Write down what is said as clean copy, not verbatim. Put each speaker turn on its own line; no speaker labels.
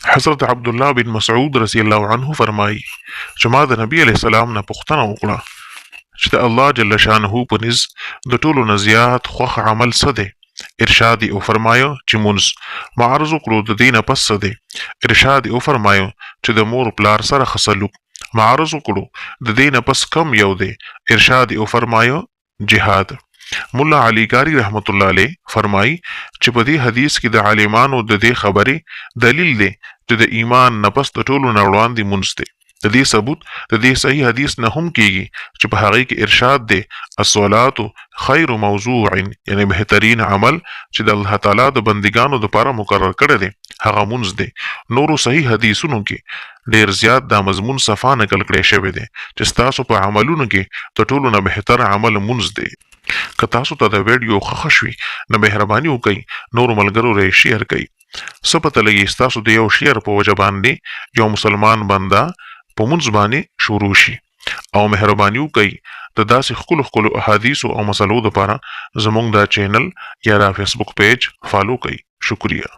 حضرت عبد الله بن مسعود رضی الله عنه فرمایي چې ما د نبی علیه السلام نه پوښتنه وکړه چې د الله جل شانه په نزد د ټولو نه زیات خوښ عمل څه دی؟ ارشاد یې وفرمایه چې مونځ. ما عرض وکړو د دې نه پس څه دی؟ ارشاد یې وفرمایه چې د مور پلار سره ښه سلوک. ما عرض وکړو د دې نه پس کوم یو دی؟ ارشاد یې وفرمایه جهاد. ملا علی قاری رحمت الله علیه فرمایي چې په دې حدیث کې د عالمانو د دې خبرې دلیل دی چې د ایمان نه پس د ټولو نه وړاندې مونځ دی. د دې ثبوت د دې صحیح حدیث نه هم کیږي چې په هغې کې ارشاد دی الصلاة خیر موضوع، یعنی بهترین عمل چې د الله تعالی د بندګانو لپاره مقرر کړی دی هغه مونځ دی. نورو صحیح حدیثونو کې ډیر زیات دا مضمون صفا نقل کړی شوی دی چې ستاسو په عملونو کې د ټولو نه بهتر عمل مونځ دی. که تاسو ته دا ویډیو خوښه شوي نو مهرباني وکړئ نورو ملګرو له یې شیر کړئ. څه پته لګي ستاسو د یو شیر په وجه باندې یو مسلمان بنده په مونځ باندې شروع شي. او مهرباني وکړئ د داسې ښکلو ښکلو احادیثو او مسلو لپاره زموږ دا چینل یا دا فیسبوک پیج فالو کړئ. شکریه.